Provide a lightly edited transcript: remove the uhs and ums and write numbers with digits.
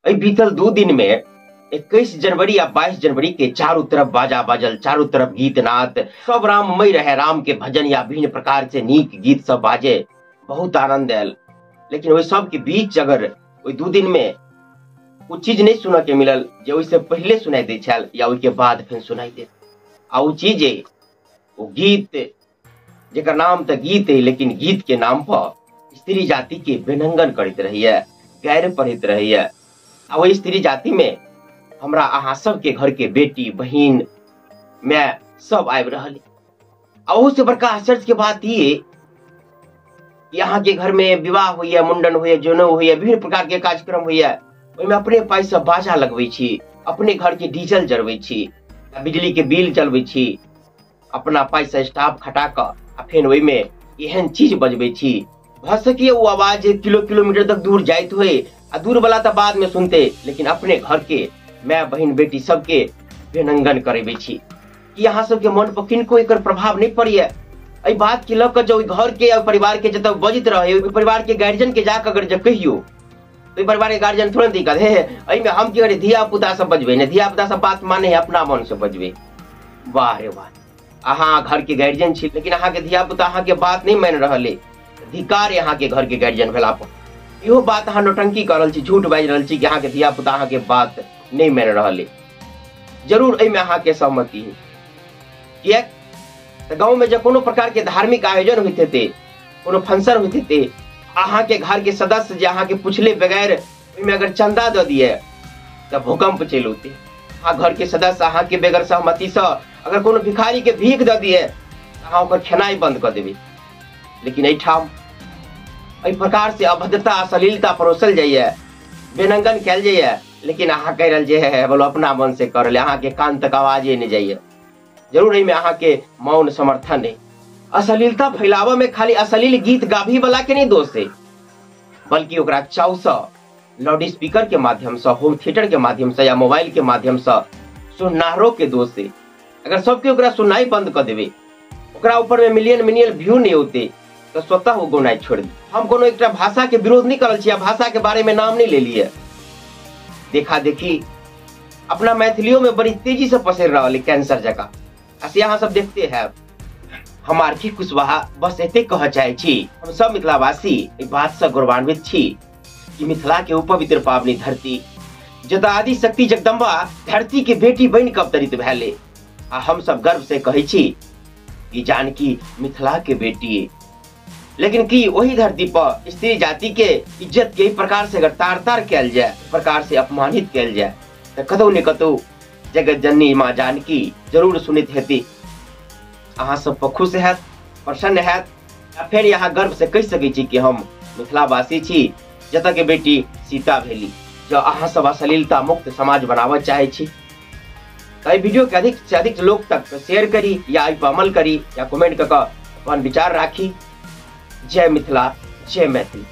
एहि बीतल 2 दिन में 21 जनवरी आ 22 जनवरी के चारों तरफ बाजा बाजल, चारों तरफ गीत नाद, सब राममय रहे। राम के भजन या विभिन्न प्रकार से नीक गीत सब बाजे, बहुत आनंद आयल। लेकिन ओहि सब के बीच अगर ओहि 2 दिन में ओ चीज नहीं सुनऽ के मिलल जे ओहिसे पहले सुनाई दै छल या ओहिके बाद फेर सुनाई देत। आ ओ चीज ओ गीत जेकर नाम तऽ गीत है, लेकिन गीत के नाम पर स्त्री जाति के बेनंगन करैत रहैया, गैर पढ़ैत रहैया। आ ओहि स्त्री जाति में हमरा अहाँ सबके घर के बेटी बहिन माय सब आबि रहल। आ ओहू से बड़का आश्चर्य के बात ई कि अहाँ के घर में विवाह होइया, मुंडन होइया, जनउ होइया, विभिन्न प्रकार के कार्यक्रम होइया, ओहिमे अपने पाई से बाजा लगबै छी, अपने घर के डीजल जरबै छी, बिजली के बिल चलबै छी, अपना पाई से स्टाफ खटा कऽ आ फेर ओहिमे एहन चीज बजबै छी। भऽ सकैए ओ आवाज किलो किलोमीटर तक दूर जाइत होय आ दूर वाला तऽ बाद में सुनते, लेकिन अपने घर के माय बहिन बेटी सबके बेनंगन करेबै छी। कि अहाँ सबके मन पर किनको एकर प्रभाव नहीं पड़ैया? एहि बात के लऽ कऽ जँ ओहि घर के या परिवार के जतऽ बजैत रहै, ओहि परिवार के गार्जियन के जाकऽ अगर जँ कहियौ, ओहि परिवार के गार्जियन तुरंत ही कहत, हे एहिमे हम की करी, धिया पुता सब बजबै ने, धिया पुता सब बात माने है, अपना मन से बजबै। वाह रे वाह, अहाँ घर के गार्जियन छी लेकिन अहाँ के धिया पुता अहाँ के बात नहीं मानि रहल अइ, धिकार अहाँ के घर के गार्जियन भेला पर। इहो बात अहाँ नौटंकी कऽ रहल छी, झूठ बाजि रहल छी कि अहाँ के धिया पुता अहाँ के बात नहीं मानि रहल अइ। जरूर एहिमे अहाँ के सहमति है, किएक तऽ गाँव में जब कोनो प्रकार के धार्मिक आयोजन होइत हेतै, कोनो फंक्शन होइत हेतै, अहाँ के घर के सदस्य जे अहाँ के पुछले बगैर ओहिमे अगर चंदा दऽ दिए तऽ भूकंप चलि औतै। अहाँ घर के सदस्य अहाँ के बगैर सहमति से अगर कोनो भिखारी के भीख दऽ दिए तऽ अहाँ ओकर खेनाइ बंद कऽ देबै। लेकिन एहिठाम एहि प्रकार से अभद्रता अश्लीलता परोसल जाइए, बेनंगन कयल जाइए, लेकिन अहाँ कहि रहल जे हे बोलो अपना मन से कर ले, अहाँ के कान तक आवाजे नहीं जाइए। जरूर एहिमे अहाँ के मौन समर्थन है। अश्लीलता फैलावऽ में खाली अश्लील गीत गाबी वाला के नहीं दोष है, बल्कि ओकरा चाव से लाउड स्पीकर के माध्यम से, होम थिएटर के माध्यम से या मोबाइल के माध्यम से सुननाहरो के दोष है। अगर सबके ओकरा सुनाई बंद कऽ देबै, ओकरा ऊपर में मिलियन मिलियन व्यू नहीं औते, तऽ स्वतः ओ गौनाइ छोड़ि दी। हम कोनो एकटा भाषा के विरोध नहीं करल छी, भाषा के बारे में नाम नहीं लेलियै। देखा देखी अपना मैथिलियों में बड़ी तेजी से पसरि रहल है कैंसर जकाँ, आ से अहाँ सब देखते हैं। हम आर के कुशवाहा बस एते कहऽ चाहै छी, हम सब मिथिलावासी एहि बात से गौरवान्वित छी कि मिथिला के ओ पवित्र पावनी धरती जतऽ आदि शक्ति जगदम्बा धरती के बेटी बनि कऽ अवतरित भेलै, आ हम सब गर्व से कहै छी कि जानकी मिथिला के बेटी। लेकिन की ओही धरती पर स्त्री जाति के इज्जत के प्रकार से अगर तार तार कयल जाय, प्रकार से अपमानित कयल जाय, तऽ कतौ ने कतौ जगत जननी माँ जानकी जरूर सुनैत हेती। अहाँ सब पर खुश हैत, प्रसन्न हैत, आ फेर यहाँ गर्व से कहि सकै छी कि हम मिथिलावासी छी जतऽ के बेटी सीता भेली। जँ अहाँ सब अश्लीलता मुक्त समाज बनाबऽ चाहै छी तऽ एहि वीडियो के अधिक से अधिक लोक तक शेयर करी या एहि पर अमल करी या कमेंट कऽ कऽ अपन विचार राखी। जय मिथिला, जय मैथिली।